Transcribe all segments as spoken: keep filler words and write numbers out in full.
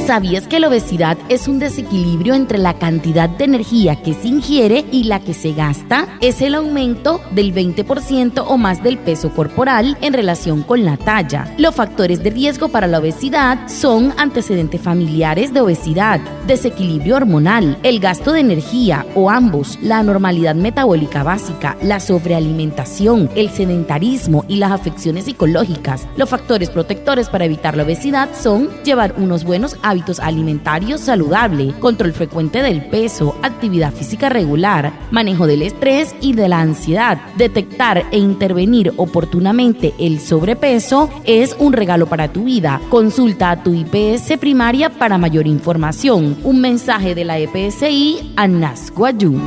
¿Sabías que la obesidad es un desequilibrio entre la cantidad de energía que se ingiere y la que se gasta? Es el aumento del veinte por ciento o más del peso corporal en relación con la talla. Los factores de riesgo para la obesidad son antecedentes familiares de obesidad, desequilibrio hormonal, el gasto de energía o ambos, la anormalidad metabólica básica, la sobrealimentación, el sedentarismo y las afecciones psicológicas. Los factores protectores para evitar la obesidad son llevar unos buenos hábitos alimentarios saludables, control frecuente del peso, actividad física regular, manejo del estrés y de la ansiedad. Detectar e intervenir oportunamente el sobrepeso es un regalo para tu vida. Consulta a tu I P S primaria para mayor información. Un mensaje de la E P S I Anas Wayuu.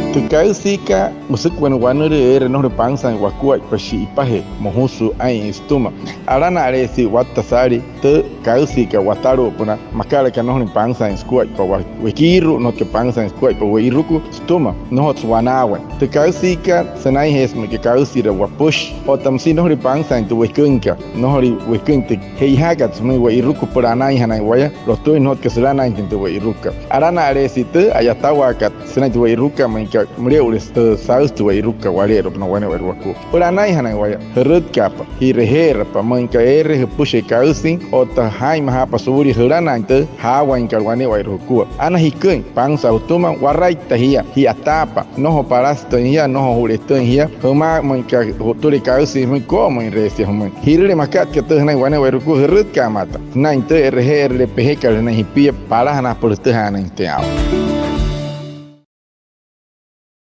Tü kaüsiikat, müsüka wane wanülüü eere nnojolüin pansaain wakuaippa shi'ipajee mojusü aa'in sütüma. Alana'aleesia watta saalii tü kaüsiikat watalu'upünaa, makalaka nnojolüin pansaain sukuaippa wa-, wekiiru'u, nnojotkat pansaain sukuaippa we'iruku sütüma, nnojotsü wanaawain. Tü kaüsiikat, sünainjeesü müin aka kaüsiira wapüshi. Otta müsia nnojolüin pansaain tü weküinkat, nnojolüin weküin tü je'ijaakat sümüin we'iruku süpüla anainjanain waya, lotüin nnojotkat sülanainjatüin tü we'irukukat. Alana'aleesia tü a'yatawaakat sünain tü we'irukukat, müin aka müle'u'ule tü saüsü tü we'irukukat wale'eru'upünaa wane'ewai wakua. Süpüla anainjanain waya, jürütkaapa, ji'reje'erapa, müin aka eere jüpüshua kaüsin otta jaa'inmajaapa suulia jülanaain tü jaawainkat wane'ewai jukua. Ana jiküin pansaa jütüma, waraitta jia, ji'yataapa, nnojo palasatüin jia, nnojo ju'letüin jia jümaa müin aka ju'ttüle kaüsin jümüin, koo'omüinreesia jümüin. Ji'rüle makat aka tüü jünain wane'ewai jukua, jürütkaamata sünain tü e'reje'erüle pejekat jünain jipia, palajanajapüla jütüjaanüinjatüin aa'u.